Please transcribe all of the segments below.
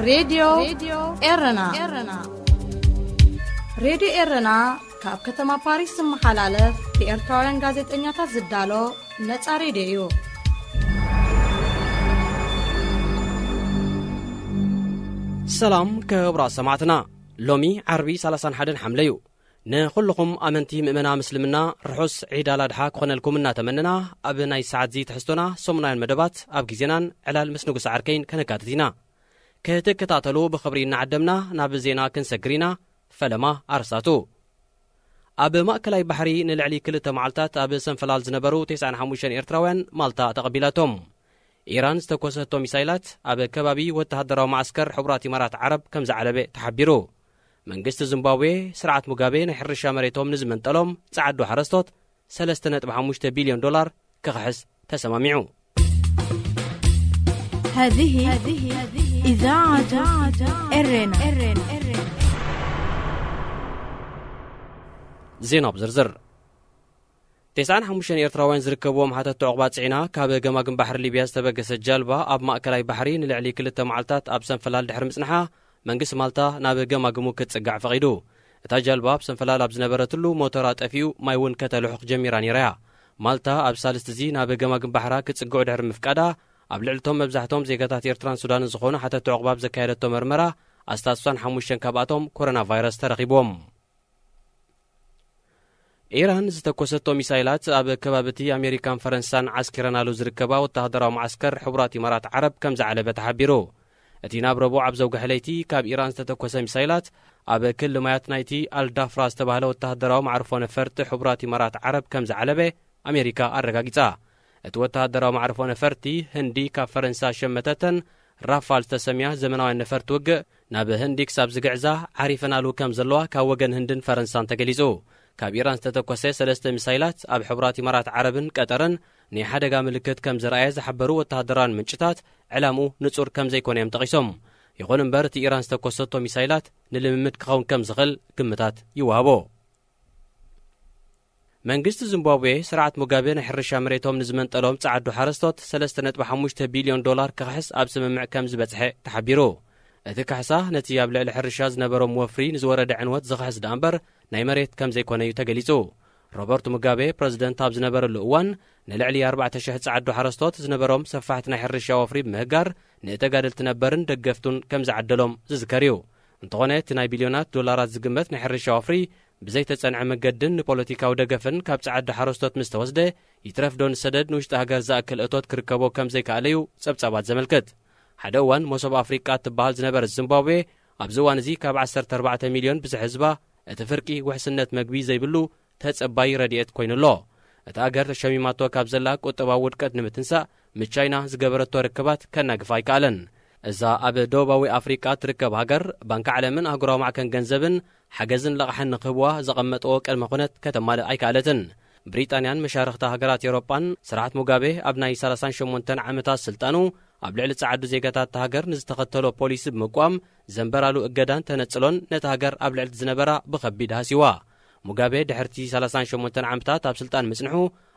ሬድዮ ኤረና። ሬድዮ ኤረና ካብ ከተማ ፓሪስ ዝመሓላለፍ ብኤርትራውያን ጋዜጠኛታት ዝዳሎ ነጻ ሬድዮ እዩ። ሰላም ክቡራት ሰማዕትና፣ ሎሚ ዓርቢ ሰላሳን ሓደን ሓምለ እዩ። ንኹልኹም ኣመንቲ ምእመና ምስልምና ርሑስ ዒድ ኣል ኣድሓ ክኾነልኩም እናተመነና፣ ኣብ ናይ ሰዓት እዚ ትሕዝቶና ሰሙናውያን መደባት ኣብ ግዜናን ዕላል ምስ ንጉስ ዓርከይን ከነካትት ኢና። ክትከታተሉ ብኽብሪ እናዓደምና ናብ ዜና ክንሰግር ኢና። ፈለማ ኣርሳቱ። ኣብ ማእከላይ ባሕሪ ንልዕሊ ክልተ መዓልታት ኣብ ሰንፈላል ዝነበሩ ተስዓን ሓሙሽተን ኤርትራውያን ማልታ ተቐቢላቶም። ኢራን ዝተኮሰቶ ሚሳይላት ኣብ ከባቢ ወተሃደራዊ መዓስከር ሕቡራት ኢማራት ዓረብ ከም ዝዓለበ ተሓቢሩ። መንግስቲ ዚምባብዌ ስርዓት ሙጋቤ ናይ ሕርሻ መሬቶም ንዝመንጠሎም ጸዓዱ ሓረስቶት ሰለስተ ነጥቢ ሓሙሽተ ቢልዮን ዶላር ክኽሕስ ተሰማሚዑ። هذه إذاعة إرنا. ዜና ብዝርዝር። ተስዓን ሓሙሽተን ኤርትራውያን ዝርከብዎም ሓተት ዑቕባ ጽዒና ካብ ገማግም ባሕሪ ሊብያ ዝተበገሰት ጃልባ ኣብ ማእከላይ ባሕሪ ንልዕሊ ክልተ መዓልታት ኣብ ሰንፈላል ድሕሪ ምጽንሓ፣ መንግስቲ ማልታ ናብ ገማግሙ ክትጽጋዕ ፈቒዱ። እታ ጃልባ ኣብ ሰንፈላል ኣብ ዝነበረትሉ ሞተራ ጠፊኡ፣ ማይ እውን ከተልሑኽ ጀሚራ ነይራ እያ። ማልታ ኣብ ሳልስቲ እዚ ናብ ገማግም ባሕራ ክጽግዑ ድሕሪ ምፍቃዳ፣ ኣብ ልዕሊቶም መብዛሕቶም ዜጋታት ኤርትራን ሱዳንን ዝኾኑ ሓተት ዑቕባ ኣብ ዘካየደቶ መርመራ፣ ኣስታት ስሳን ሓሙሽተን ካብኣቶም ኮሮና ቫይረስ ተረኺብዎም። ኢራን ዝተኮሰቶ ሚሳይላት ኣብ ከባቢ እቲ ኣሜሪካን ፈረንሳን ዓስኪረናሉ ዝርከባ ወተሃደራዊ መዓስከር ሕቡራት ኢማራት ዓረብ ከም ዝዓለበ ተሓቢሩ። እቲ ናብ ረቡዕ ኣብ ዘውግሐ ለይቲ ካብ ኢራን ዝተተኮሰ ሚሳይላት ኣብ ክሊ ማያት ናይቲ ኣልዳፍራ ዝተባህለ ወተሃደራዊ መዓርፎ ነፈርቲ ሕቡራት ኢማራት ዓረብ ከም ዝዓለበ ኣሜሪካ ኣረጋጊጻ። እቲ ወተሃደራዊ መዓርፎ ነፈርቲ ህንዲ ካብ ፈረንሳ ሸመተተን ራፋል ዝተሰምያ ዘመናውያን ነፈርቲ ውግእ ናብ ህንዲ ክሳብ ዝግዕዛ ዓሪፈናሉ ከም ዘለዋ ካብ ወገን ህንድን ፈረንሳን ተገሊጹ። ካብ ኢራን ዝተተኮሰ ሰለስተ ሚሳይላት ኣብ ሕቡራት ኢማራት ዓረብን ቀጠርን ናይ ሓደጋ ምልክት ከም ዝረኣየ ዝሓበሩ ወተሃደራውያን ምንጭታት፣ ዕላምኡ ንጹር ከም ዘይኮነ እዮም ጠቒሶም። ይኹን እምበር፣ እቲ ኢራን ዝተኮሰቶ ሚሳይላት ንልምምድ ክኸውን ከም ዝኽእል ግምታት ይወሃቦ። መንግስቲ ዚምባብዌ ስርዓት ሙጋቤ ናይ ሕርሻ መሬቶም ንዝመንጠሎም ጸዓዱ ሓረስቶት ሰለስተ ነጥቢ ሓሙሽተ ቢልዮን ዶላር ክኽሕስ ኣብ ስምምዕ ከም ዝበጽሐ ተሓቢሩ። እቲ ካሕሳ ነቲ ኣብ ልዕሊ ሕርሻ ዝነበሮም ወፍሪ ንዝወረደ ዕንወት ዝኽሕስ ደኣ እምበር ናይ መሬት ከም ዘይኮነ እዩ ተገሊጹ። ሮበርት ሙጋቤ ፕረዚደንት ኣብ ዝነበረሉ እዋን ንልዕሊ ኣርባዕተ ሽሕ ጸዓዱ ሓረስቶት ዝነበሮም ሰፋሕቲ ናይ ሕርሻ ወፍሪ ብምህጋር ንተጋደልቲ ነበርን ደገፍቱን ከም ዝዓደሎም ዝዝከር እዩ። እንተኾነ እቲ ናይ ቢልዮናት ዶላራት ዝግመት ናይ ሕርሻ ወፍሪ ብዘይተጸንዐ መገድን ንፖለቲካዊ ደገፍን ካብ ጸዓዱ ሓረስቶት ምስ ተወስደ፣ ይትረፍ ዶ ንሰደድ ንውሽጢ ሃገር ዝኣክል እቶት ክርከቦ ከም ዘይከኣለ እዩ ጸብጻባት ዘመልክት። ሓደ እዋን መሶብ ኣፍሪቃ እትበሃል ዝነበረት ዚምባብዌ ኣብዚ እዋን እዚ ካብ ዓሰርተ ኣርባዕተ ሚልዮን ብዝሒ ህዝባ እቲ ፍርቂ ውሕስነት መግቢ ዘይብሉ ተጸባይ ረድኤት ኮይኑ ኣሎ። እታ ሃገር ተሸሚማቶ ካብ ዘላ ቁጠባዊ ውድቀት ንምትንሳእ ምስ ቻይና ዝገበረቶ ርክባት ከናግፋ ኣይከኣለን። እዛ ኣብ ደቡባዊ ኣፍሪቃ ትርከብ ሃገር፣ ባንኪ ዓለምን ኣህጉራዊ ማዕከን ገንዘብን ሓገዝን ለቕሓን ንክህብዋ ዘቐመጥዎ ቅድመ ኩነት ከተማልእ ኣይከኣለትን። ብሪጣንያን መሻርኽታ ሃገራት ኤውሮጳን ስርዓት ሙጋቤ ኣብ ናይ ሰላሳን ሸሞንተን ዓመታት ስልጣኑ ኣብ ልዕሊ ጸዓዱ ዜጋታት እታ ሃገር ንዝተኸተሎ ፖሊሲ ብምቋም ዘንበራሉ እገዳን ተነጽሎን ነታ ሃገር ኣብ ልዕሊ ዝነበራ ብኸቢድ ሃሲዋ። ሙጋቤ ድሕርቲ ሰላሳን ሸሞንተን ዓመታት ኣብ ስልጣን ምጽንሑ፣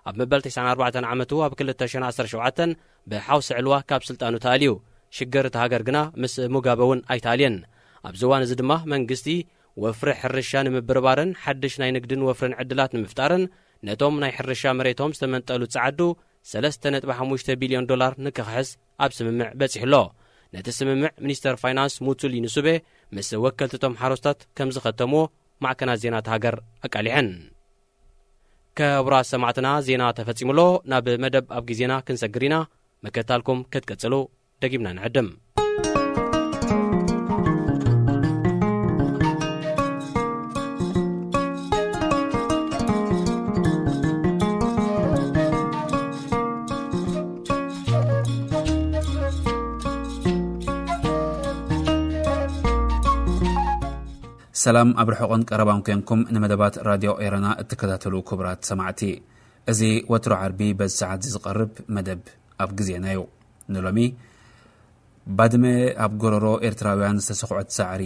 ኣብ መበል ተስዓን ኣርባዕተን ዓመቱ ኣብ ክልተ ሽሕን ዓሰርተ ሸውዓተን ብሓውሲ ዕልዋ ካብ ስልጣኑ ተኣልዩ። ሽግር እታ ሃገር ግና ምስ ሙጋበ እውን ኣይተኣልየን። ኣብዚ እዋን እዚ ድማ መንግስቲ ወፍሪ ሕርሻ ንምብርባርን ሓድሽ ናይ ንግድን ወፍርን ዕድላት ንምፍጣርን ነቶም ናይ ሕርሻ መሬቶም ዝተመንጠሉ ጸዓዱ ሰለስተ ነጥቢ ሓሙሽተ ቢልዮን ዶላር ንክኽሕስ ኣብ ስምምዕ በጺሑ ኣሎ። ነቲ ስምምዕ ሚኒስተር ፋይናንስ ሙቱሊ ንሱቤ ምስ ወከልቲ እቶም ሓረስቶት ከም ዝኸተምዎ ማዕከናት ዜና እታ ሃገር ኣቃሊሐን። ክቡራት ሰማዕትና፣ ዜና ተፈጺሙ ኣሎ። ናብ መደብ ኣብ ግዜና ክንሰግር ኢና። ምክትታልኩም ክትቅጽሉ ደጊምና ንዕድም። ሰላም ኣብ ርሑቕን ቀረባን ኮንኩም ንመደባት ራድዮ ኤረና እትከታተሉ ክቡራት ሰማዕቲ፣ እዚ ወትሮ ዓርቢ በዚ ሰዓት እዚ ዝቐርብ መደብ ኣብ ግዜና እዩ። ንሎሚ፣ ባድመ ኣብ ጎረሮ ኤርትራውያን ዝተሰኹዐት ሳዕሪ፣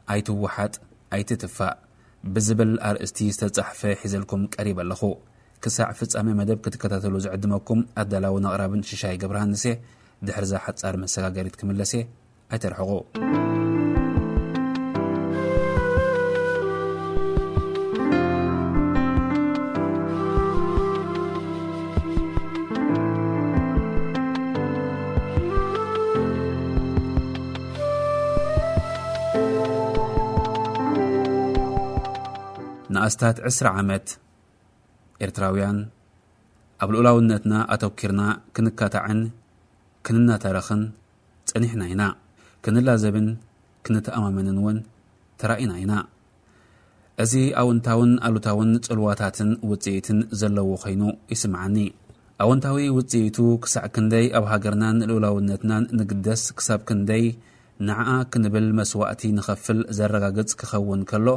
ኣይትወሓጥ ኣይትትፋእ ብዝብል ኣርእስቲ ዝተጻሕፈ ሒዘልኩም ቀሪበ ኣለኹ። ክሳዕ ፍጻሜ መደብ ክትከታተሉ ዝዕድመኩም ኣዳላውን ኣቕራብን ሽሻይ ገብረሃንስ እየ። ድሕሪ እዛ ሓጻር መሰጋገሪት ክምለስ እየ። ኣይተርሕቑ። ንኣስታት ዕስራ ዓመት ኤርትራውያን ኣብ ልኡላውነትና ኣተኪርና ክንካታዕን ክንናተረኽን ጸኒሕና ኢና። ክንላዘብን ክንተኣማመንን እውን ተራኢና ኢና። እዚ ኣውንታውን ኣሉታውን ጽልዋታትን ውጽኢትን ዘለዎ ኮይኑ ይስምዓኒ። ኣወንታዊ ውጽኢቱ ክሳዕ ክንደይ ኣብ ሃገርናን ልኡላውነትናን ንግደስ፣ ክሳብ ክንደይ ንዓኣ ክንብል መስዋእቲ ንኸፍል ዘረጋግጽ ክኸውን ከሎ፣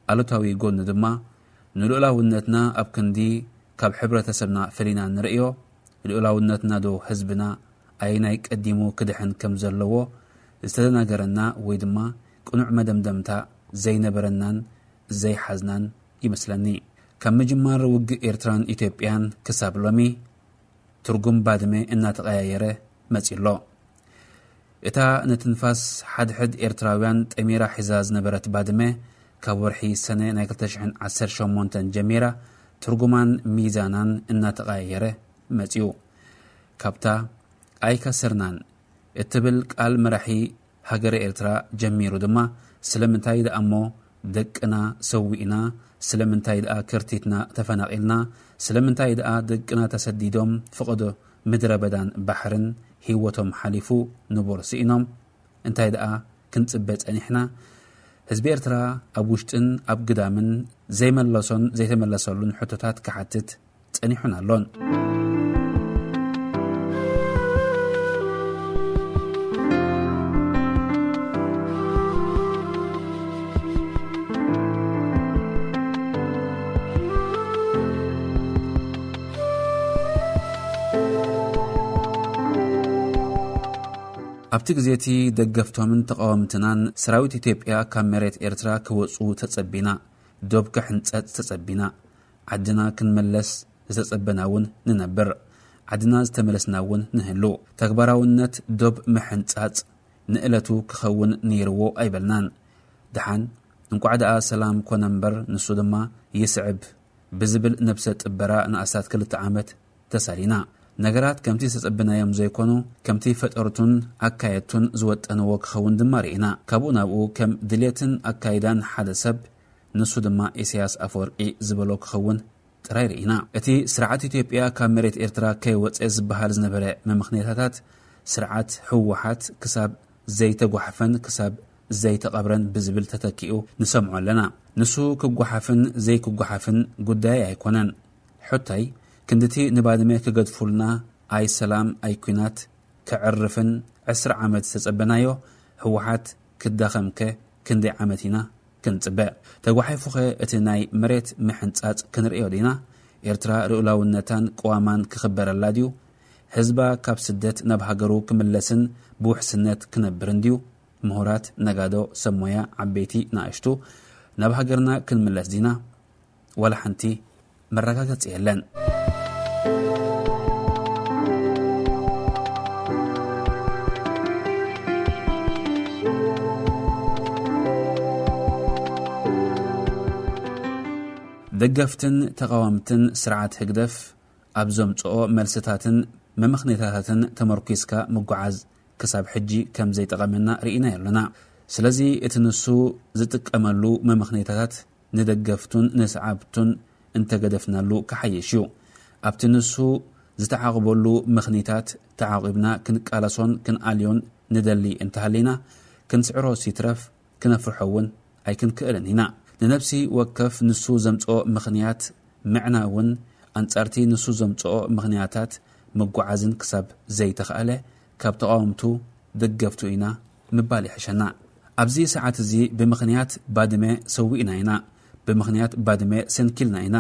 ኣሉታዊ ጎኑ ድማ ንልኡላውነትና ኣብ ክንዲ ካብ ሕብረተሰብና ፈሊና ንርእዮ፣ ልኡላውነትና ዶ ህዝብና ኣየናይ ቀዲሙ ክድሕን ከም ዘለዎ ዝተደናገረና ወይ ድማ ቅኑዕ መደምደምታ ዘይነበረናን ዘይሓዝናን ይመስለኒ። ካብ ምጅማር ውግእ ኤርትራን ኢትዮጵያን ክሳብ ሎሚ ትርጉም ባድመ እናተቐያየረ መጺኡ ኣሎ። እታ ንትንፋስ ሓድሕድ ኤርትራውያን ጠሚራ ሒዛ ዝነበረት ባድመ፣ ካብ ወርሒ ሰነ ናይ ክልተ ሽሕን ዓሰርተ ሸሞንተን ጀሚራ ትርጉማን ሚዛናን እናተቐያየረ መጺኡ። ካብታ ኣይከሰርናን እትብል ቃል መራሒ ሃገረ ኤርትራ ጀሚሩ ድማ፣ ስለምንታይ ደኣ እሞ ደቅና ሰዊእና፣ ስለምንታይ ደኣ ከርቲትና ተፈናቒልና፣ ስለምንታይ ደኣ ደቅና ተሰዲዶም ፍቐዶ ምድረ በዳን ባሕርን ህይወቶም ሓሊፉ ንቡር ስኢኖም፣ እንታይ ደኣ ክንጽበ ጸኒሕና? ህዝቢ ኤርትራ ኣብ ውሽጥን ኣብ ግዳምን ዘይመለሶን ዘይተመለሰሉን ሕቶታት ክሓትት ጸኒሑን ኣሎን። ኣብቲ ግዜ እቲ ደገፍቶምን ተቓወምትናን ሰራዊት ኢትዮጵያ ካብ መሬት ኤርትራ ክወጹ ተጸቢና፣ ዶብ ክሕንጸጽ ተጸቢና፣ ዓድና ክንመለስ ዝተጸበና እውን ንነብር፣ ዓድና ዝተመለስና እውን ንህሉ። ተግባራውነት ዶብ ምሕንጻጽ ንእለቱ ክኸውን ነይርዎ ኣይበልናን። ደሓን እንቋዕ ደኣ ሰላም ኮነ እምበር ንሱ ድማ ይስዕብ ብዝብል ነብሰ ጥበራ ንኣስታት ክልተ ዓመት ተሳሊና። ነገራት ከምቲ ዝተጸበናዮም ዘይኮኑ፣ ከምቲ ፈጠርቱን ኣካየድቱን ዝወጠንዎ ክኸውን ድማ ርኢና። ካብኡ ናብኡ ከም ድሌትን ኣካይዳን ሓደ ሰብ፣ ንሱ ድማ ኢሳያስ ኣፈወርቂ ዝበሎ ክኸውን ጥራይ ርኢና። እቲ ስርዓት ኢትዮጵያ ካብ መሬት ኤርትራ ከይወጸ ዝበሃል ዝነበረ መምኽኔታታት፣ ስርዓት ህወሓት ክሳብ ዘይተጓሕፈን ክሳብ ዘይተቐብረን ብዝብል ተተኪኡ ንሰምዖ ኣለና። ንሱ ክጓሓፍን ዘይክጓሓፍን ጉዳይ ኣይኮነን። ሕቶይ፣ ክንድቲ ንባድመ ክገድፉልና፣ ኣይ ሰላም ኣይ ኲናት ከዕርፍን ዕስራ ዓመት ዝተጸበናዮ ህወሓት ክዳኸምከ ክንደይ ዓመት ኢና ክንጽበ? ተጓሒፉኸ እቲ ናይ መሬት ምሕንጻጽ ክንርእዮ ዲና? ኤርትራ ልኡላውነታን ቅዋማን ክኽበረላ ድዩ? ህዝባ ካብ ስደት ናብ ሃገሩ ክምለስን ብውሕስነት ክነብርን ድዩ? ምሁራት፣ ነጋዶ፣ ሰብ ሞያ፣ ዓበይቲ፣ ንኣሽቱ፣ ናብ ሃገርና ክንምለስ ዲና? ዋላ ሓንቲ መረጋገጺ የለን። ደገፍትን ተቓወምትን ስርዓት ህግደፍ ኣብ ዘምጽኦ መልስታትን መመኽኔታታትን ተመርኲስካ ምጉዓዝ ክሳብ ሕጂ ከም ዘይጠቐመና ርኢናዮ ኣለና። ስለዚ እቲ ንሱ ዝጥቀመሉ መመኽኔታታት ንደገፍቱን ንሰዓብቱን እንተገደፍናሉ ክሓይሽ እዩ። ኣብቲ ንሱ ዝተዓቕበሉ ምኽኒታት ተዓቒብና ክንቃለሶን ክንኣልዮን ንደሊ እንተሃሊና፣ ክንስዕሮስ ይትረፍ ክነፍርሖ እውን ኣይክንክእልን ኢና። ንነፍሲ ወከፍ ንሱ ዘምጽኦ ምኽንያት ምዕናውን ኣንጻርቲ ንሱ ዘምጽኦ ምኽንያታት ምጉዓዝን ክሳብ ዘይተኻእለ፣ ካብ ተቓወምቱ ደገፍቱ ኢና ምባል ይሕሸና። ኣብዚ ሰዓት እዚ ብምኽንያት ባድመ ሰዊእና ኢና፣ ብምኽንያት ባድመ ሰንኪልና ኢና፣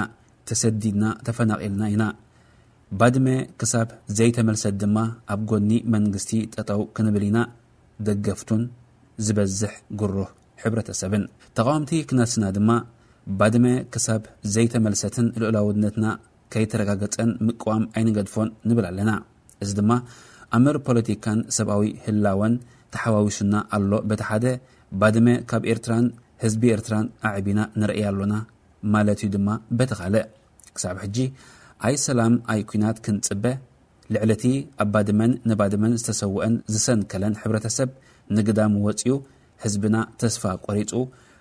ተሰዲድና ተፈናቒልና ኢና። ባድመ ክሳብ ዘይተመልሰት ድማ ኣብ ጎኒ መንግስቲ ጠጠው ክንብል ኢና፣ ደገፍቱን ዝበዝሕ ግሩህ ሕብረተሰብን። ተቓወምቲ ክነስና ድማ ባድመ ክሳብ ዘይተመልሰትን ልኡላውነትና ከይተረጋገጸን ምቅዋም ኣይንገድፎን ንብል ኣለና። እዚ ድማ ኣምር ፖለቲካን ሰብኣዊ ህላወን ተሓዋዊሱና ኣሎ። በቲ ሓደ፣ ባድመ ካብ ኤርትራን ህዝቢ ኤርትራን ኣዕቢና ንርእያ ኣሎና ማለት እዩ ድማ በቲ ካልእ። ክሳብ ሕጂ ኣይ ሰላም ኣይ ኲናት ክንጽበ፣ ልዕሊ እቲ ኣብ ባድመን ንባድመን ዝተሰውአን ዝሰንከለን ሕብረተሰብ ንግዳም ወጺኡ፣ ህዝብና ተስፋ ቆሪጹ፣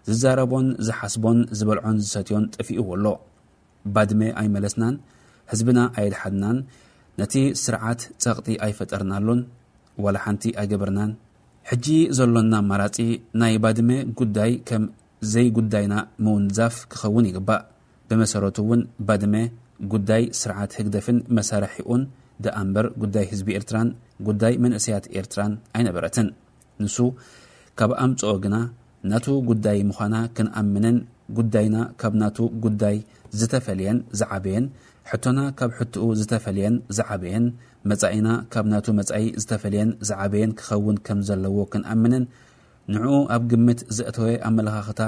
ዝዛረቦን ዝሓስቦን ዝበልዖን ዝሰትዮን ጠፊእዎ ኣሎ። ባድመ ኣይመለስናን፣ ህዝብና ኣየድሓንናን፣ ነቲ ስርዓት ጸቕጢ ኣይፈጠርናሉን፣ ዋላ ሓንቲ ኣይገበርናን። ሕጂ ዘሎና ኣማራጺ ናይ ባድመ ጉዳይ ከም ዘይጉዳይና ምውንዛፍ ክኸውን ይግባእ። ብመሰረቱ እውን ባድመ ጉዳይ ስርዓት ህግደፍን መሳርሒኡን ደኣ እምበር ጉዳይ ህዝቢ ኤርትራን ጉዳይ መንእሰያት ኤርትራን ኣይነበረትን። ንሱ ካብ ኣምጽኦ ግና ናቱ ጉዳይ ምዃና ክንኣምንን ጉዳይና ካብ ናቱ ጉዳይ ዝተፈልየን ዝዓበየን፣ ሕቶና ካብ ሕቶኡ ዝተፈልየን ዝዓበየን፣ መጻኢና ካብ ናቱ መጻኢ ዝተፈልየን ዝዓበየን ክኸውን ከም ዘለዎ ክንኣምንን ንዕኡ ኣብ ግምት ዘእተወ ኣመለኻኽታ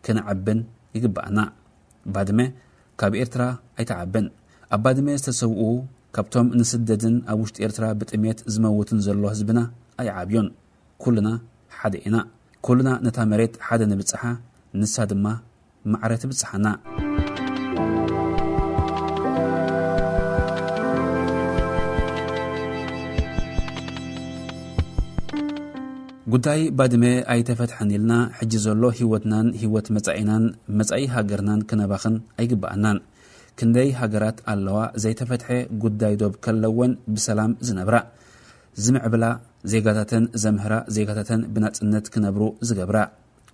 ክነዕብን ይግብኣና። ባድመ ካብ ኤርትራ ኣይትዓብን። ኣብ ባድመ ዝተሰውኡ፣ ካብቶም ንስደድን ኣብ ውሽጢ ኤርትራ ብጥሜት ዝመውትን ዘሎ ህዝብና ኣይዓብዩን። ኩልና ሓደ ኢና። ኩልና ነታ መሬት ሓደ ንብጽሓ፣ ንሳ ድማ ማዕረ ትብጽሓና። ጉዳይ ባድመ ኣይተፈትሐን ኢልና፣ ሕጂ ዘሎ ህይወትናን ህይወት መጻኢናን መጻኢ ሃገርናን ክነባኽን ኣይግብኣናን። ክንደይ ሃገራት ኣለዋ ዘይተፈትሐ ጉዳይ ዶብ ከለወን ብሰላም ዝነብራ፣ ዝምዕብላ፣ ዜጋታተን ዘምህራ፣ ዜጋታተን ብናጽነት ክነብሩ ዝገብራ።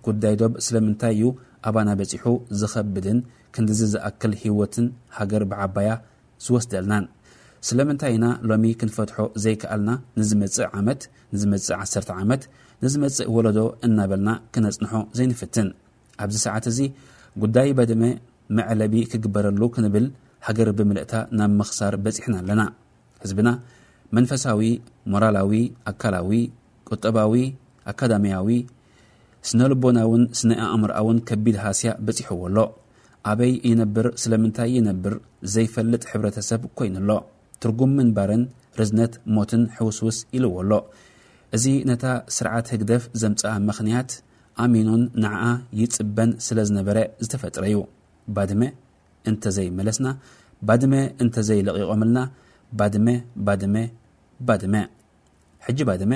ጉዳይ ዶብ ስለምንታይ እዩ ኣባና በጺሑ ዝኸብድን ክንድዚ ዝኣክል ህይወትን ሃገር ብዓባያ ዝወስደልናን? ስለምንታይ ኢና ሎሚ ክንፈትሖ ዘይከኣልና? ንዝመጽእ ዓመት፣ ንዝመጽእ ዓሰርተ ዓመት፣ ንዝመጽእ ወለዶ እናበልና ክነጽንሖ ዘይንፍትን? ኣብዚ ሰዓት እዚ ጉዳይ ባድመ መዕለቢ ክግበረሉ ክንብል ሃገር ብምልእታ ናብ ምኽሳር በጺሕና ኣለና። ህዝብና መንፈሳዊ፣ ሞራላዊ፣ ኣካላዊ፣ ቁጠባዊ፣ ኣካዳሚያዊ፣ ስነ ልቦናውን ስነ ኣእምሮኣውን ከቢድ ሃስያ በጺሕዎ ኣሎ። ኣበይ ይነብር፣ ስለምንታይ ይነብር ዘይፈልጥ ሕብረተሰብ ኮይኑ ኣሎ። ትርጉም ምንባርን ርዝነት ሞትን ሕውስውስ ኢልዎ ኣሎ። እዚ ነታ ስርዓት ህግደፍ ዘምጽኣ ምኽንያት ኣሚኑን ንዓኣ ይጽበን ስለ ዝነበረ ዝተፈጥረ እዩ። ባድመ እንተዘይመለስና፣ ባድመ እንተዘይለቒቖምልና፣ ባድመ፣ ባድመ፣ ባድመ። ሕጂ ባድመ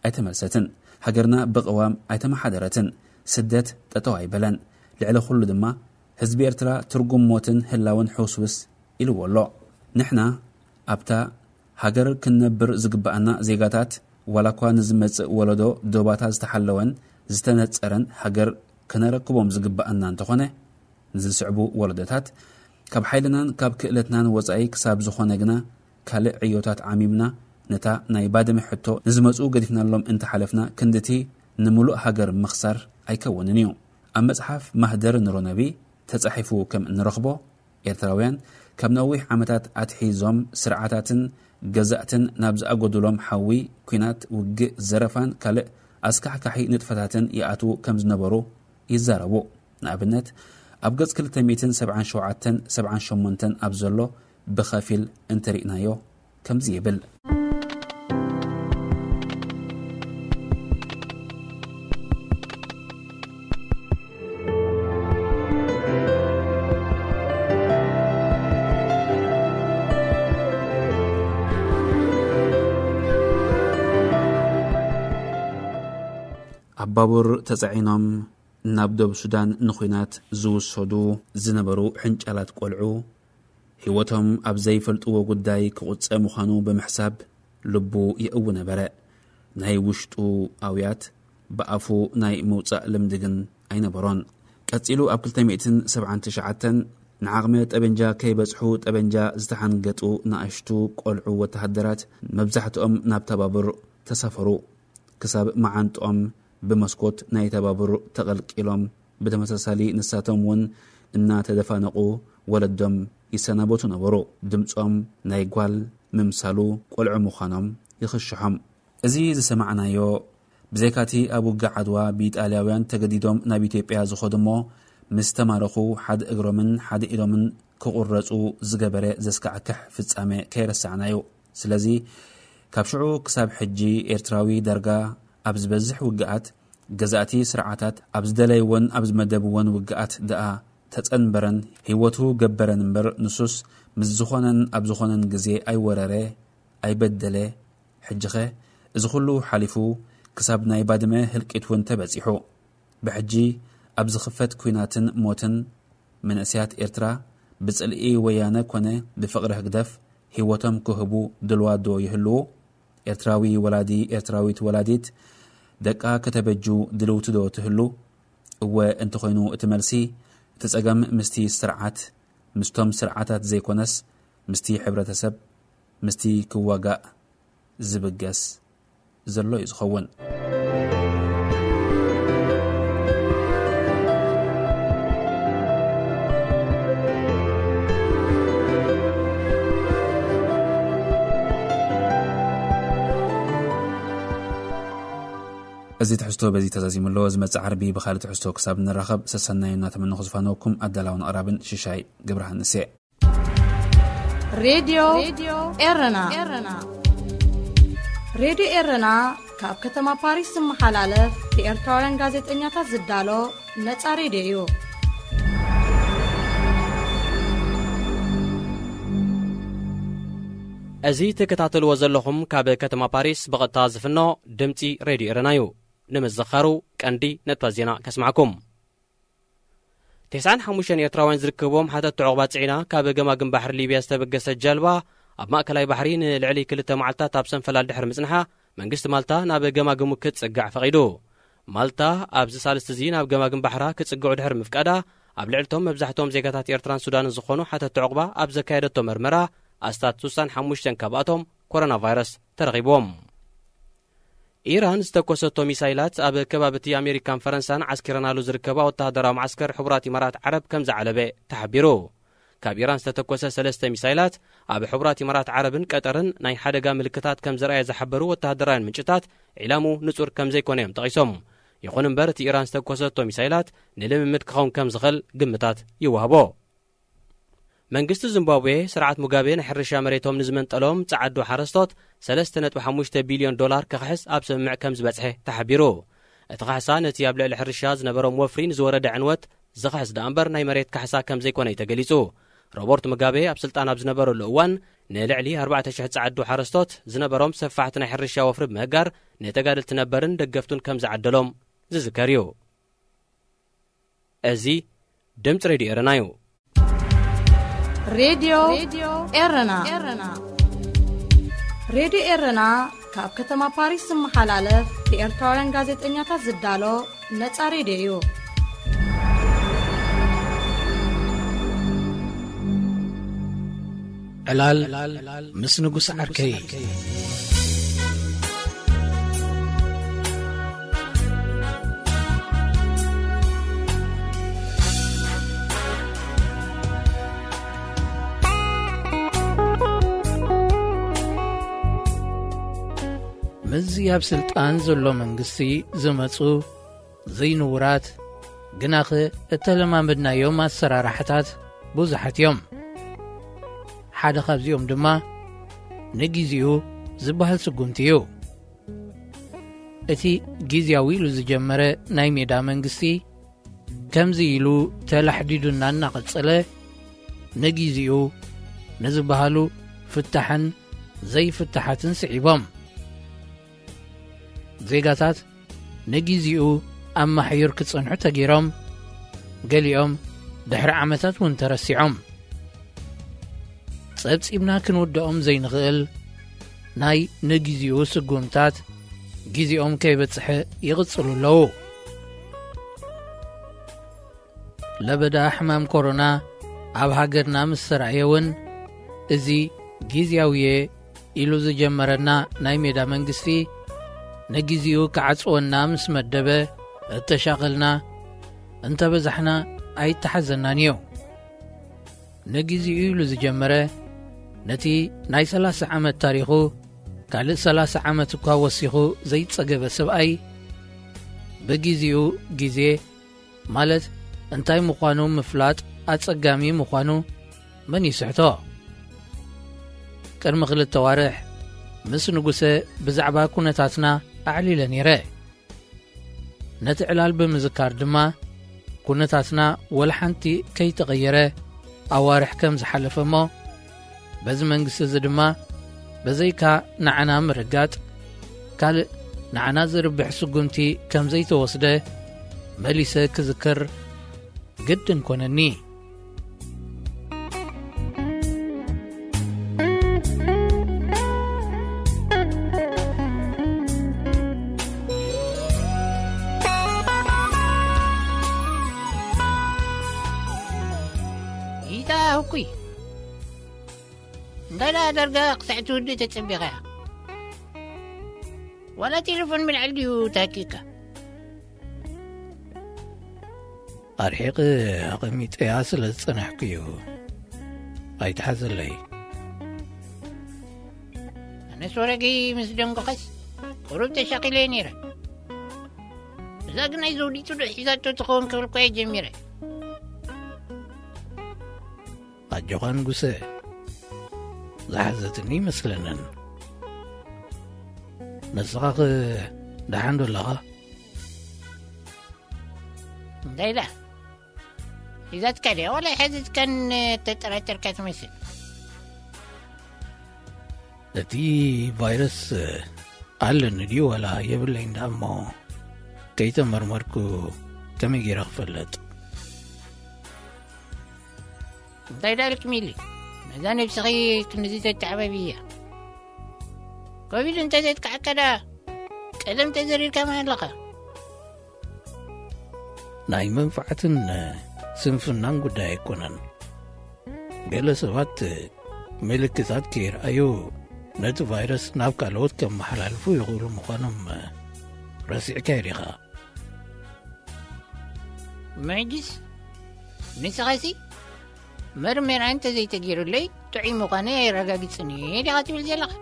ኣይተመልሰትን። ሃገርና ብቕዋም ኣይተመሓደረትን። ስደት ጠጠው ኣይበለን። ልዕሊ ኩሉ ድማ ህዝቢ ኤርትራ ትርጉም ሞትን ህላውን ሕውስውስ ኢልዎ ኣሎ። ንሕና ኣብታ ሃገር ክንነብር ዝግብኣና ዜጋታት፣ ዋላ እኳ ንዝመጽእ ወለዶ ዶባታ ዝተሓለወን ዝተነጸረን ሃገር ከነረክቦም ዝግብኣና እንተኾነ፣ ንዝስዕቡ ወለዶታት ካብ ሓይልናን ካብ ክእለትናን ወጻኢ ክሳብ ዝኾነ ግና ካልእ ዕዮታት ዓሚምና ነታ ናይ ባድመ ሕቶ ንዝመጹ ገዲፍናሎም እንተሓለፍና ክንድቲ ንምሉእ ሃገር ምኽሳር ኣይከውንን እዩ። ኣብ መጽሓፍ ማህደር ኑሮነቢ ተጻሒፉ ከም እንረኽቦ፣ ኤርትራውያን ካብ ነዊሕ ዓመታት ኣትሒዞም ስርዓታትን ገዛእትን ናብ ዝኣጎዱሎም ሓዊ፣ ኲናት፣ ውግእ፣ ዘረፋን ካልእ ኣስካሕካሒ ንጥፈታትን ይኣትዉ ከም ዝነበሩ ይዛረቡ። ንኣብነት፣ ኣብ ገጽ ክልተ ሚእትን ሰብዓን ሸውዓተን ሰብዓን ሸሞንተን ኣብ ዘሎ ብኸፊል እንተሪእናዮ ከምዚ ይብል። ኣብ ባቡር ተጻዒኖም ናብ ዶብ ሱዳን ንኹናት ዝውሰዱ ዝነበሩ ሕንጫላት ቆልዑ፣ ህይወቶም ኣብ ዘይፈልጥዎ ጉዳይ ክቑጸ ምዃኑ ብምሕሳብ ልቡ የእዊ ነበረ። ናይ ውሽጡ ኣውያት ብኣፉ ናይ ምውጻእ ልምዲ ግን ኣይነበሮን። ቀጺሉ ኣብ ክልተ ሚእትን ሰብዓን ትሽዓተን ንዓቕመ ጠበንጃ ከይበጽሑ ጠበንጃ ዝተሓንገጡ ንኣሽቱ ቆልዑ ወተሃደራት መብዛሕትኦም ናብታ ባቡር ተሳፈሩ። ክሳብ መዓንጥኦም ብመስኮት ናይታ ባቡር ተቐልቂሎም፣ ብተመሳሳሊ ንሳቶም እውን እናተደፋነቑ ወለዶም ይሰናበቱ ነበሩ። ድምጾም ናይ ጓል ምምሳሉ ቆልዑ ምዃኖም ይኽሽሖም። እዚ ዝሰማዕናዮ፣ ብዘይካቲ ኣብ ውግእ ዓድዋ ብኢጣልያውያን ተገዲዶም ናብ ኢትዮጵያ ዝኸዱ እሞ ምስ ተማረኹ ሓደ እግሮምን ሓደ ኢዶምን ክቑረጹ ዝገበረ ዘስካዕክሕ ፍጻመ ከይረሳዕናዮ። ስለዚ ካብ ሽዑ ክሳብ ሕጂ ኤርትራዊ ዳርጋ ኣብ ዝበዝሕ ውግኣት፣ ገዛእቲ ስርዓታት ኣብ ዝደለይዎን ኣብ ዝመደብዎን ውግኣት ደኣ ተጸንበረን ህይወቱ ገበረን እምበር፣ ንሱስ ምስ ዝኾነን ኣብ ዝኾነን ግዜ ኣይወረረ፣ ኣይበደለ። ሕጂኸ እዚ ኩሉ ሓሊፉ ክሳብ ናይ ባድመ ህልቂት እውን ተበጺሑ። ብሕጂ ኣብ ዝኽፈት ኲናትን ሞትን መንእሰያት ኤርትራ ብጽልኢ ወያነ ኮነ ብፍቕሪ ህግደፍ ህይወቶም ክህቡ ድልዋት ዶ ይህልዉ? ኤርትራዊ ወላዲ፣ ኤርትራዊት ወላዲት ደቃ ከተበጁ ድልውቲ ዶ ትህሉ? እወ እንተኾይኑ እቲ መልሲ፣ እቲ ጸገም ምስቲ ስርዓት፣ ምስቶም ስርዓታት ዘይኮነስ ምስቲ ሕብረተሰብ፣ ምስቲ ክዋጋእ ዝብገስ ዘሎ እዩ ዝኸውን። እዚ ትሕዝቶ በዚ ተዛዚሙ ኣሎ። ዝመጽእ ዓርቢ ብኻልእ ትሕዝቶ ክሳብ ንራኸብ፣ ሰሰናዩ እናተመነኹ ዝፋነወኩም ኣዳላውን ኣቕራብን ሽሻይ ገብረሃንስ እየ። ሬድዮ ኤረና። ሬድዮ ኤረና ካብ ከተማ ፓሪስ ዝመሓላለፍ ብኤርትራውያን ጋዜጠኛታት ዝዳሎ ነጻ ሬድዮ እዩ። እዚ ትከታተልዎ ዘለኹም ካብ ከተማ ፓሪስ ብቐጥታ ዝፍኖ ድምጺ ሬድዮ ኤረና እዩ። ንምዝኻሩ ቀንዲ ነጥብታት ዜና ከስማዕኩም። ተስዓን ሓሙሽተን ኤርትራውያን ዝርከብዎም ሓተት ዕቑባ ጽዒና ካብ ገማግም ባሕሪ ሊብያ ዝተበገሰት ጃልባ ኣብ ማእከላይ ባሕሪ ንልዕሊ ክልተ መዓልታት ኣብ ሰንፈላል ድሕሪ ምጽንሓ መንግስቲ ማልታ ናብ ገማግሙ ክትጽጋዕ ፈቒዱ። ማልታ ኣብዚ ሳልስቲ እዚ ናብ ገማግም ባሕራ ክጽግዑ ድሕሪ ምፍቃዳ ኣብ ልዕልቶም መብዛሕትኦም ዜጋታት ኤርትራን ሱዳንን ዝኾኑ ሓተት ዕቑባ ኣብ ዘካየደቶ መርመራ ኣስታት ስሳን ሓሙሽተን ካብኣቶም ኮሮና ቫይረስ ተረኺብዎም። ኢራን ዝተኮሰቶ ሚሳይላት ኣብ ከባቢ እቲ ኣሜሪካን ፈረንሳን ዓስኪረናሉ ዝርከባ ወተሃደራዊ መዓስከር ሕቡራት ኢማራት ዓረብ ከም ዝዓለበ ተሓቢሩ። ካብ ኢራን ዝተተኮሰ ሰለስተ ሚሳይላት ኣብ ሕቡራት ኢማራት ዓረብን ቀጠርን ናይ ሓደጋ ምልክታት ከም ዘርኣየ ዝሓበሩ ወተሃደራውያን ምንጭታት፣ ዒላሙ ንጹር ከም ዘይኮነ እዮም ጠቒሶም። ይኹን እምበር እቲ ኢራን ዝተኮሰቶ ሚሳይላት ንልምምድ ክኸውን ከም ዝኽእል ግምታት ይወሃቦ። መንግስቲ ዚምባብዌ ስርዓት ሙጋቤ ናይ ሕርሻ መሬቶም ንዝመንጠሎም ጸዓዱ ሓረስቶት ሰለስተ ነጥቢ ሓሙሽተ ቢልዮን ዶላር ክኽሕስ ኣብ ስምምዕ ከም ዝበጽሐ ተሓቢሩ። እቲ ካሕሳ ነቲ ኣብ ልዕሊ ሕርሻ ዝነበሮም ወፍሪ ንዝወረደ ዕንወት ዝኽሕስ ደኣ እምበር ናይ መሬት ካሕሳ ከም ዘይኮነ እዩ ተገሊጹ። ሮበርት ሙጋቤ ኣብ ስልጣን ኣብ ዝነበረሉ እዋን ንልዕሊ ኣርባዕተ ሽሕ ጸዓዱ ሓረስቶት ዝነበሮም ሰፋሕቲ ናይ ሕርሻ ወፍሪ ብምህጋር ንተጋደልቲ ነበርን ደገፍቱን ከም ዝዓደሎም ዝዝከር እዩ። እዚ ድምፂ ሬድዮ ኤረና እዩ። ሬድዮ ኤረና። ሬድዮ ኤረና ካብ ከተማ ፓሪስ ዝመሓላለፍ ብኤርትራውያን ጋዜጠኛታት ዝዳሎ ነጻ ሬድዮ እዩ። ዕላል ምስ ንጉስ ዓርከይ። ምስዚ ኣብ ስልጣን ዘሎ መንግስቲ ዝመጹ ዘይንቡራት ግናኸ እተለማመድናዮም ኣሰራርሓታት ብዙሓት እዮም። ሓደ ካብዚኦም ድማ ንጊዜኡ ዝበሃል ስጉምቲ እዩ። እቲ ጊዜያዊ ኢሉ ዝጀመረ ናይ ሜዳ መንግስቲ ከምዚ ኢሉ ተላሕዲዱና እናቐጸለ ንጊዜኡ ንዝበሃሉ ፍታሕን ዘይፍታሓትን ስዒቦም። ዜጋታት ንጊዜኡ ኣብ ማሕዩር ክጸንሑ ተገይሮም፣ ገሊኦም ድሕሪ ዓመታት እውን ተረሲዖም። ጸብጺብና ክንውድኦም ዘይንኽእል ናይ ንጊዜኡ ስጉምታት ግዜኦም ከይበጽሐ ይቕጽሉ ኣለዉ። ለበዳ ሕማም ኮሮና ኣብ ሃገርና ምስ ተራእየ እውን፣ እዚ ግዜያዊ እየ ኢሉ ዝጀመረና ናይ ሜዳ መንግስቲ፣ ንጊዜኡ ክዓጽወና ምስ መደበ እተሻቐልና እንተበዛሕና ኣይተሓዘናን እዩ። ንጊዜኡ ኢሉ ዝጀመረ፣ ነቲ ናይ ሰላሳ ዓመት ታሪኹ ካልእ ሰላሳ ዓመት እኳ ወሲኹ ዘይጸገበ ሰብኣይ፣ ብጊዜኡ ግዜ ማለት እንታይ ምዃኑ ምፍላጥ ኣጸጋሚ ምዃኑ መን ይስሕቶ? ቅድሚ ክልተ ዋርሕ ምስ ንጉሰ ብዛዕባ ኩነታትና ኣዕሊለ ነይረ። ነቲ ዕላል ብምዝካር ድማ፣ ኩነታትና ወላ ሓንቲ ከይተቐየረ ኣዋርሕ ከም ዝሓለፈ እሞ፣ በዚ መንግስቲ እዚ ድማ በዘይካ ንዓና ምርጋጥ፣ ካልእ ንዓና ዝርብሕ ስጉምቲ ከም ዘይተወስደ መሊሰ ክዝክር ግድን ኮነኒ። ይታ እኩይ፣ እንታይ ደኣ ዳርጋ ክሳዕ ትውድእ ተጸቢኻ? ዋላ ቴሌፎን ምልዓል ድዩ ተሃኪካ? ኣርሒቕ ኣቐሚጠያ ስለ ዝጸናሕኩ እዩ። ኣይትሓዘለይ። ኣነስ ወረገይ ምስ ደንጎኸስ ቁሩብ ተሻቒለ እየ ነይረ። እዛ ግን ናይ ዘውዲቱ ዶ ሒዛቶ ትኸውን ክብል እኮ እየ ጀሚረ። ኣጆኻ ንጉሰ፣ ዝሓዘትኒ ይመስለንን። ንስኻኸ ደሓን ዶ ኣለኻ? እንታይ ኢላ? ሒዛትካ ድያ ዋላ ኣይሓዘትካን? ተጠራጠርካ ትመስል። እቲ ቫይረስ ኣለኒ ድዩ ዋላ የብለይን ደኣ እሞ ከይተመርመርኩ ከመይ ገይረ ክፈልጥ? እንታይ ዳልክ ሚሊ፣ ነዛ ነብስኺ ክንዚ ተተዓባቢ እያ። ኮቪድ እንተ ዘጥቃዓካ ደኣ ቀደም ተዘሪርካ ማን ኣለኻ? ናይ መንፋዕትን ስንፍናን ጉዳይ ኣይኮነን። ገለ ሰባት ምልክታት ከይረኣዩ ነቲ ቫይረስ ናብ ካልኦት ከመሓላልፉ ይኽእሉ ምዃኖም ረሲዕካ ዲኻ? መጅስ ንስኻሲ መርመራ እንተ ዘይተገይሩለይ ጥዑይ ምዃነይ ኣየረጋግጽን እየ ዲኻ ትብል ዘለኻ?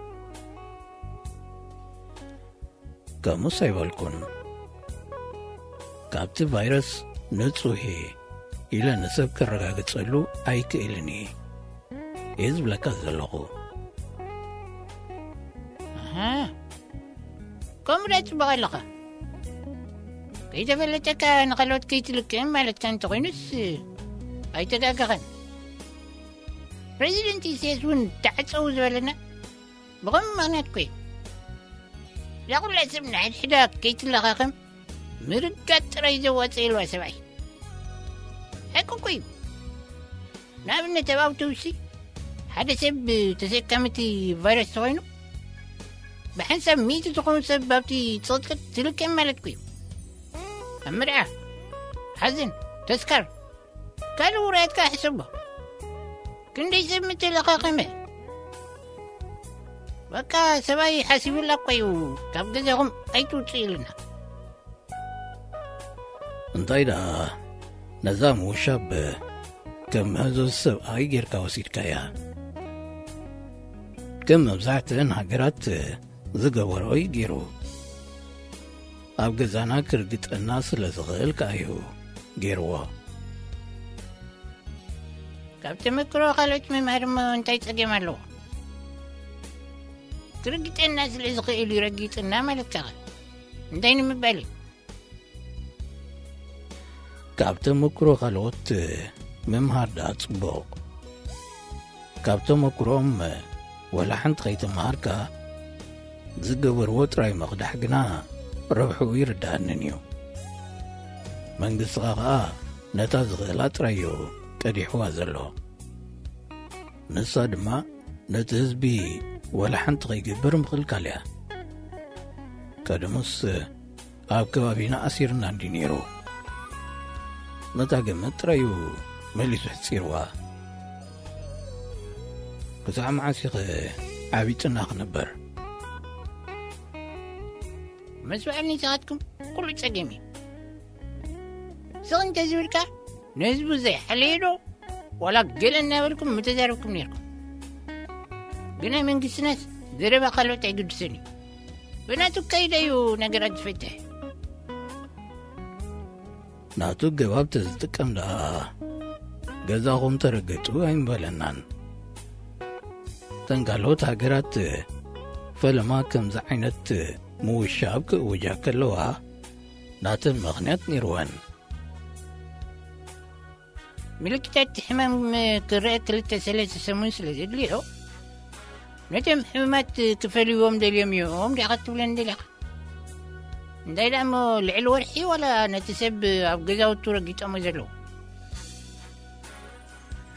ከምኡስ ኣይበልኩን። ካብቲ ቫይረስ ንጹህ እየ ኢለ ንሰብ ከረጋግጸሉ ኣይክእልን እየ። እየ ዝብለካ ዘለኹ። ኣሃ፣ ከምኡ ዶ ጽቡቕ ኣለኻ? ከይተፈለጠካ ንኻልኦት ከይትልክም ማለትካ እንተኾይኑስ ኣይተጋገኸን። ፕሬዚደንት ኢሳያስ እውን ተዓጸው ዝበለና ብኸም ምኽንያት እኮ እዩ። እዛ ኩላ ሰብ ንሓድሕዳ ከይትለኻኸም ምርጋጥ ጥራይ ዘዋጽእ የልዋ ሰብኣይ። ሓቂ እኮ እዩ። ንኣብነት ኣብ ኣውቶቡስሲ ሓደ ሰብ ተሰካሚ እቲ ቫይረስ ተኾይኑ ብሓንሳብ ሚእቲ ዝኾኑ ሰብ ኣብቲ ጽቕጥቅጥ ትልክም ማለት እኮ እዩ። ኣብ መርዓ፣ ሓዘን፣ ተስካር ካልእ ውራያት ከኣ ሕሰቦ። ክንደይ ሰብ ምተለኻኸመ። በቃ ሰብኣይ ሓሲቡላ እኮ እዩ ካብ ገዛኹም ኣይትውፅእ ኢልና። እንታይ ደኣ ነዛ ምውሻብ ከም ምህዞ ሰብኣይ ጌርካ ወሲድካያ። ከም መብዛሕትአን ሃገራት ዝገበሮ እዩ ገይሩ። ኣብ ገዛና ክርግጠና ስለ ዝኽእል ከኣ እዩ ገይርዎ። ካብ ተመክሮ ካልኦት ምምሃር እሞ እንታይ ጸገም ኣለዎ? ክርግጠና ስለ ዝኽእል እዩ ረጊጽና ማለትካ ኸ እንታይ ንምባል እዩ? ካብ ተመክሮ ካልኦት ምምሃር ደኣ ጽቡቕ። ካብ ተመክሮኦም ወላ ሓንቲ ከይተምሃርካ ዝገበርዎ ጥራይ ምቕዳሕ ግና ረብሕኡ ይርድኣንን እዩ። መንግስትኻ ኸኣ ነታ ዝኽእላ ጥራይ እዩ ቀዲሕዋ ዘሎ። ንሳ ድማ ነቲ ህዝቢ ወላ ሓንቲ ከይገብር ምኽልካል እያ። ቀደሙስ ኣብ ከባቢና ኣሲርና እንዲ ነይሩ። ነታ ገመድ ጥራይ እዩ መሊሱ ሕጺርዋ። ክሳዕ መዓስ ኢኸ ዓቢጥና ክነበር? መስዋዕኒ ንስኻትኩም ኩሉ ጸገም እዩ። ስቕ እንተ ዝብልካ ንህዝቡ ዘይሓለየ ዶ ዋላ ገለ እናበልኩም ምተዛረብኩም ነይርኩም። ግን ናይ መንግስትናስ ዘረባ ካልኦት ኣይግድስን እዩ። ብናቱ ከይደ እዩ ነገራት ዝፈትሕ። ናቱ ገባብ ተዝጥቀም ደኣ ገዛኹም ተረገጡ ኣይምበለናን። እተን ካልኦት ሃገራት ፈለማ ከምዚ ዓይነት ምውሻብ ክእውጃ ከለዋ ናተን ምኽንያት ነይርወን። ምልክታት ሕማም ክረአ ክልተ ሰለስተ ሰሙን ስለ ዘድልዮ፣ ነቶም ሕሙማት ክፈልይዎም ደልዮም እዮም ዲኻ ክትብለኒ ደሊኻ? እንታይ ደኣ እሞ ልዕሊ ወርሒ ዋላ ነቲ ሰብ ኣብ ገዛውቱ ረጊጾሞ ዘለዉ?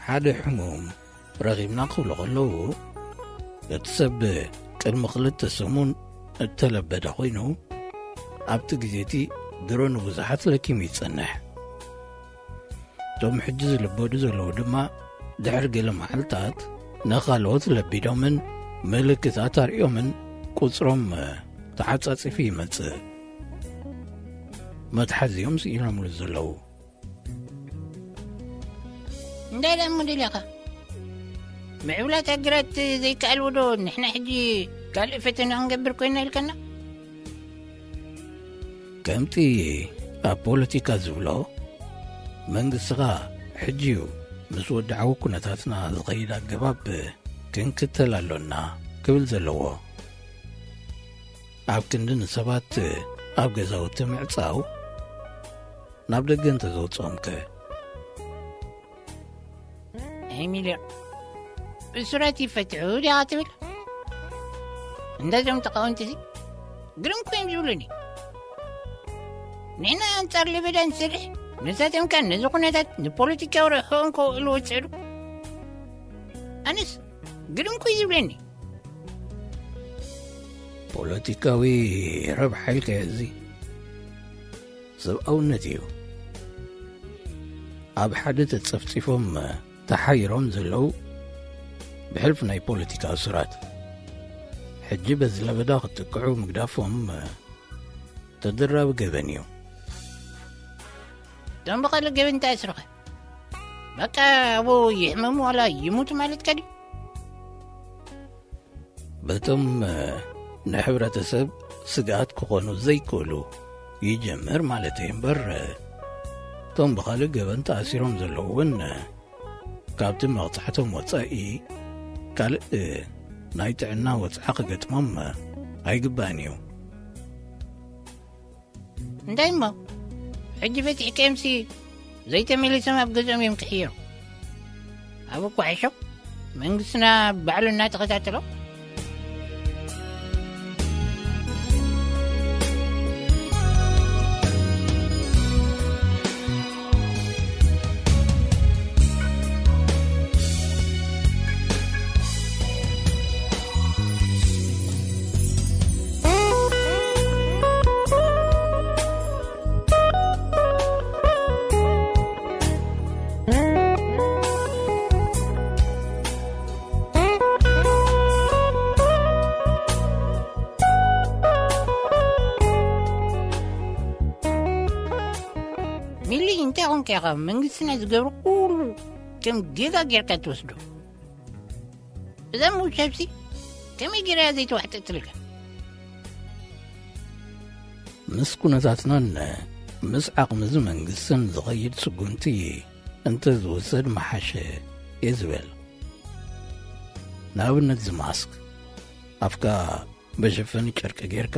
ሓደ ሕሙም ረኺብና ክብሉ ከለዉ፣ እቲ ሰብ ቅድሚ ክልተ ሰሙን እተለበደ ኮይኑ፣ ኣብቲ ግዜ እቲ ድሮ ንብዙሓት ለኪሙ ይጸንሕ። እቶም ሕጂ ዝልበዱ ዘለዉ ድማ፣ ድሕሪ ገለ መዓልታት ንኻልኦት ለቢዶምን ምልክታት ኣርእዮምን ቁጽሮም ተዓጻጺፉ ይመጽእ። መትሓዚኦም ስኢኖምሉ ዘለዉ። እንታይ ደኣ እሞ ደሊኻ? ምዕብላት ሃገራት ዘይከኣልዎ ዶ ንሕና ሕጂ ካልእ ፈተነ ክንገብር ኮይና ኢልካና? ከምቲ ኣብ ፖለቲካ ዝብሎ፣ መንግስትኻ ሕጂ እዩ ምስ ወድዓዊ ኩነታትና ዝኸይድ ኣገባብ ክንክተል ኣሎና ክብል ዘለዎ። ኣብ ክንዲ ንሰባት ኣብ ገዛውቲ ምዕጻው፣ ናብ ደገ እንተዘውጽኦምከ? ኤሚልዮ፣ እሱራት ይፈትሑ ዲኻ ትብል? እንደዞም ተቃወምቲ እዚ ግርም እኮ እዮም ዝብሉኒ። ንሕና ኣንጻር ለበዳ ንሰርሕ፣ ንሳቶም ከኣ ነዚ ኩነታት ንፖለቲካዊ ረብሕኦም ከውዕልዎ ዝጽዕሩ። ኣነስ ግርም እኮ እዩ ዝብለኒ። ፖለቲካዊ ረብሓ ኢልካዮ እዚ ሰብኣውነት እዩ። ኣብ ሓደ ተጸፍጺፎም ተሓይሮም ዘለዉ ብሕልፊ ናይ ፖለቲካ እሱራት፣ ሕጂ በዚ ለበዳ ክትጥቅዑ ምግዳፎም ተደራቢ ገበን እዩ። እቶም ብኻልእ ገበን እንታይ ኣስርኸ? በቃ ኣብኡ ይሕመሙ ዋላ ይሙቱ ማለትካ ድዩ? በቶም ንሕብረተሰብ ስግኣት ክኾኑ ዘይክእሉ ይጅምር ማለተይ እምበር፣ እቶም ብኻልእ ገበን ተኣሲሮም ዘለዉ እውን ካብቲ መቕጻዕቶም ወጻኢ ካልእ ናይ ጥዕና ወጽዓ ክገጥሞም ኣይግባእን እዩ። እንታይ እሞ፣ ሕጂ ፈቲሕካዮምሲ ዘይተመሊሶም ኣብ ገዝኦም እዮም ክሕየሩ። ኣብ እኮ ሕሾ መንግስትና ባዕሉ እናተኸታተሎ። ሚሊ፣ እንታይ ኾንካ ኢኻ መንግስትና ዝገብሮ ኩሉ ከም ጌጋ ጌርካ ትወስዶ? እዛ ሙሻብሲ ከመይ ጌራ እያ ዘይተዋሕጠትልካ? ምስ ኩነታትናን ምስ ዓቕሚ እዚ መንግስትን ዝኸይድ ስጉምቲ እንተ ዝውሰድ መሓሸ እየ ዝብል። ንኣብነት እዚ ማስክ፣ ኣፍካ መሸፈኒ ጨርቂ ጌርካ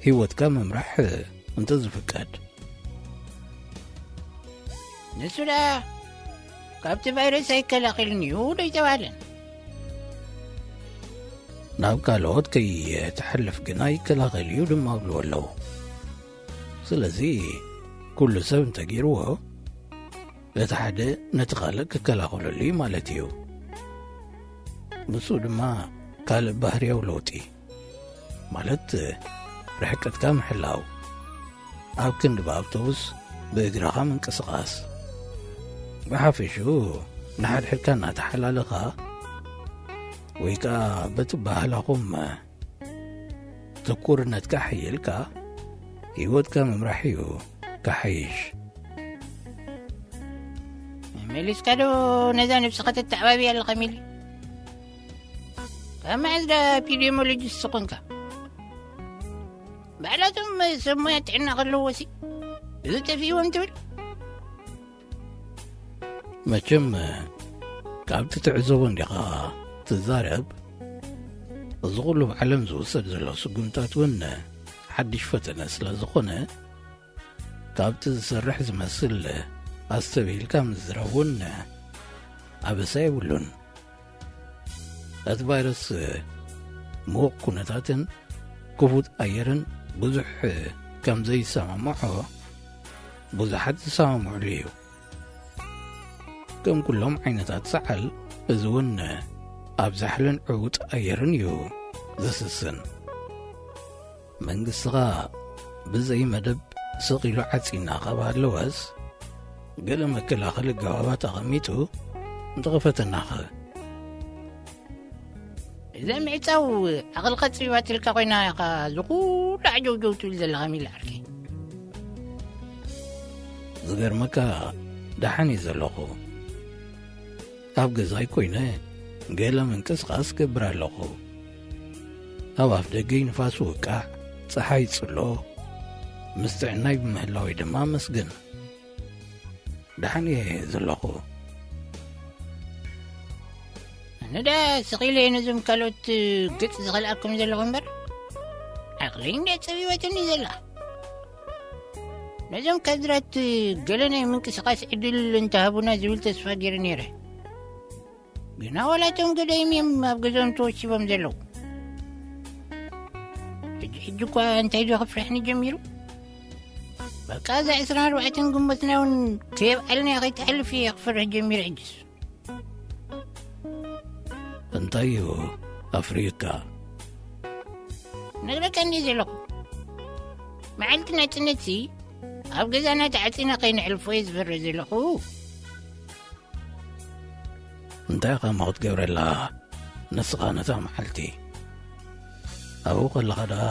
ህይወትካ ምምራሕ እንተ ዝፍቀድ። ንሱ ደኣ ካብቲ ቫይረስ ኣይከላኸልን እዩ ዶ ኣይተባህለን? ናብ ካልኦት ከይተሕልፍ ግና ይከላኸል እዩ ድማ ኣብልዎ ኣለዉ። ስለዚ ኩሉ ሰብ እንተገይርዎ፣ እቲ ሓደ ነቲ ካልእ ክከላኸለሉ እዩ ማለት እዩ። ንሱ ድማ ካልእ ባህርያዊ ለውጢ፣ ማለት ርሕቀትካ ምሕላው፣ ኣብ ክንዲ ብኣውቶቡስ ብእግርኻ ምንቅስቓስ። ብሓፈሽኡ ንሓድሕድካ እናተሓላለኻ ወይ ከኣ በቲ ባህላኹም ትኩርነትካ ሓይልካ ህይወትካ ምምራሕ እዩ ክሓይሽ። መሊስካ ዶ ነዛ ነብስኻ ተተዓባብያ ኣለኻ ሚሊ? ካብ መዓዝ ዳ ኤፒዲሞሎጂስት ኾንካ? ባዕላቶም ሰብ ሞያ ጥዕና ከለዎሲ እዚ ጠፊእዎም ትብል? መቸም ካብቲ ትዕዘቦ እንዲኻ ትዛረብ። እዚ ኩሉ ኣብ ዓለም ዝውሰድ ዘሎ ስጉምታት እውን ሓድሽ ፈተነ ስለ ዝኾነ፣ ካብቲ ዝሰርሕ ዝመስል ኣስተብሂልካ ምዝራብ እውን ኣበሳ የብሉን። እቲ ቫይረስ ምዉቕ ኩነታትን ክፉት ኣየርን ብዙሕ ከም ዘይሰማምዖ ብዙሓት ዝሰማምዑሉ እዩ። ከም ኩሎም ዓይነታት ሰዓል፣ እዚ እውን ኣብ ዛሕልን ዕዉት ኣየርን እዩ ዝስስን። መንግስትኻ ብዘይ መደብ ስቕ ኢሉ ዓጺና ካብ ኣለወስ፣ ገለ መከላኸሊ ገባባት ኣቐሚጡ እንተኸፈተናኸ? እዛ ምዕጻው ዓቕልኻ ጽቢባትልካ ኮይና ኢኻ ዝኹሉ ዓጀውጀው ትብል ዘለኻ ሚል ዓርከይ። ዝገርመካ፣ ደሓን እየ ዘለኹ። ኣብ ገዛይ ኮይነ ገለ ምንቅስቓስ ገብር ኣለኹ። ኣብ ኣፍ ደገይ ንፋስ ውቃዕ፣ ጸሓይ ጽሎ፣ ምስ ጥዕናይ ብምህላወይ ድማ ኣመስግን። ደሓን እየ ዘለኹ። ኣነ ዳ ስቕ ኢለ ነዞም ካልኦት ገጽ ዝኸልኣኩም ዘለኹ እምበር፣ ዓቕለይ እንድያ ጸቢባትኒ ዘላ። ነዞም ካድራት ገለ ናይ ምንቅስቓስ ዕድል እንተሃቡና ዝብል ተስፋ ገይረ ነይረ። ግና ዋላቶም ገዳይም እዮም ኣብ ገዛኦም ተወሲቦም ዘለዉ። ሕጂ ሕጂ እኳ እንታይ ዶ ክፍርሕኒ ጀሚሩ? በቃ እዛ ዕስራን ኣርባዕተን ግንቦትና እውን ከየብዓልና ከይትሓልፍ እየ ክፈርሕ ጀሚረ ሕጅስ። እንታይ እዩ ኣፍሪዩካ? ነግረካ እንዲየ ዘለኹ። መዓልቲ ናጽነትሲ ኣብ ገዛና ተዓጺና ከይነሕልፎ እየ ዝፈርህ ዘለኹ። እንታይ ኢኻ እሞ ክትገብረላ ንስኻ ነታ መዓልቲ? ኣብኡ ከለኻ ደኣ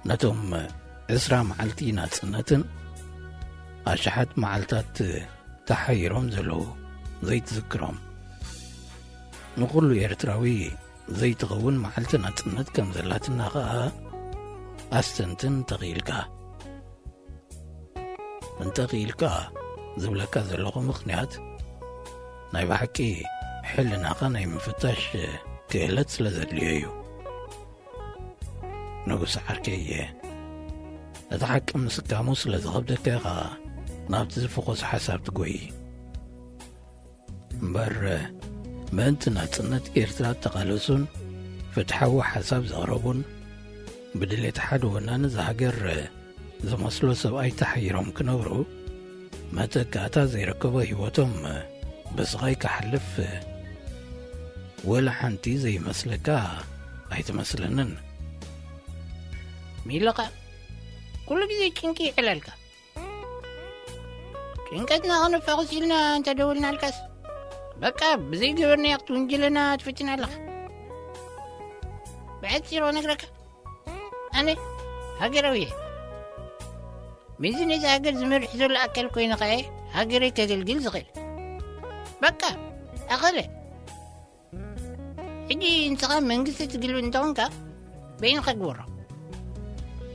ነቶም ዕስራ መዓልቲ ናጽነትን ኣሽሓት መዓልታት ተሓይሮም ዘለዉ ዘይትዝክሮም? ንኹሉ ኤርትራዊ ዘይትኸውን መዓልቲ ናጽነት ከም ዘላትና ኸኣ ኣስተንትን እንተኽኢልካ። እንተኽኢልካ ዝብለካ ዘለኹ ምኽንያት፣ ናይ ብሓቂ ሕልናኻ ናይ ምፍታሽ ክእለት ስለ ዘድልዮ እዩ። ንጉስ ዓርከየ፣ እቲ ሓቂ ምስካሙ ስለ ዝኸብደካ ኢኻ ናብቲ ዝፍኾስ ሓሳብ ትጎይ። እምበር፣ ምእንቲ ናጽነት ኤርትራ እተቓለሱን ፍትሓዊ ሓሳብ ዘቕረቡን፣ ብድሌት ሓደ ወናኒ እዛ ሃገር ዝመስሎ ሰብኣይ ተሓይሮም ክነብሩ፣ መተካእታ ዘይረከቦ ህይወቶም ብስቓይ ክሓልፍ ወላ ሓንቲ ዘይመስለካ ኣይትመስለንን። ሚለኻ ኩሉ ግዜ ጭንቂ ይዕለልካ። ጭንቀትና ከነፋኹስ ኢልና እንተደወልናልካስ፣ በቃ ብዘይገበርናዮ ክትውንጅለና ትፍትን ኣለኻ። ብሓጺሩ ክነግረካ፣ ኣነ ሃገራዊ እየ። ምስዚ ነዚ ሃገር ዝመርሕ ዘሎ ኣካል ኮይነ ከኣ ሃገረይ ከገልግል ዝኽእል። በቃ፣ ኣኸለ። ሕጂ ንስኻ መንግስቲ ትግልብጥ እንተኾንካ፣ በይንኻ ግበሮ።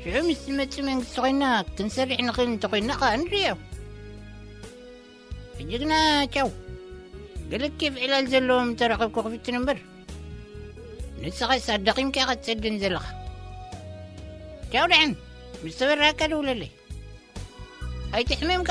ሽዑ ምስ ዝመጽእ መንግስቲ ኮይንና ክንሰርሕ ንኽእል እንተኾይንና ከኣ ንርእዮ። ሕጂ ግና ቻው። ገለ ኬፍ ዕላል ዘለዎም እንተረኸብኩ ክፍትን እምበር፣ ንስኻስ ኣዳኺምካ ኢኻ ትሰደኒ ዘለኻ። ቻው ደሓን፣ ምስ ተበራህካ ደውለለይ። ኣይትሕመምካ።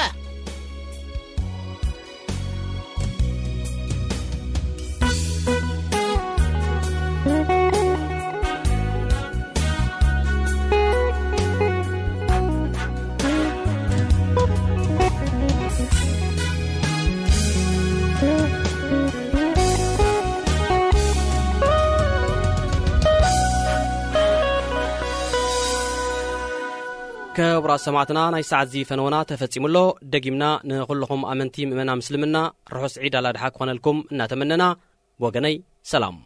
ክቡራት ሰማዕትና፣ ናይ ሰዓት እዚ ፈነወና ተፈጺሙ ኣሎ። ደጊምና ንኹልኹም ኣመንቲ ምእመና ምስልምና ርሑስ ዒድ ኣላድሓ ክኾነልኩም እናተመነና፣ ብወገነይ ሰላም።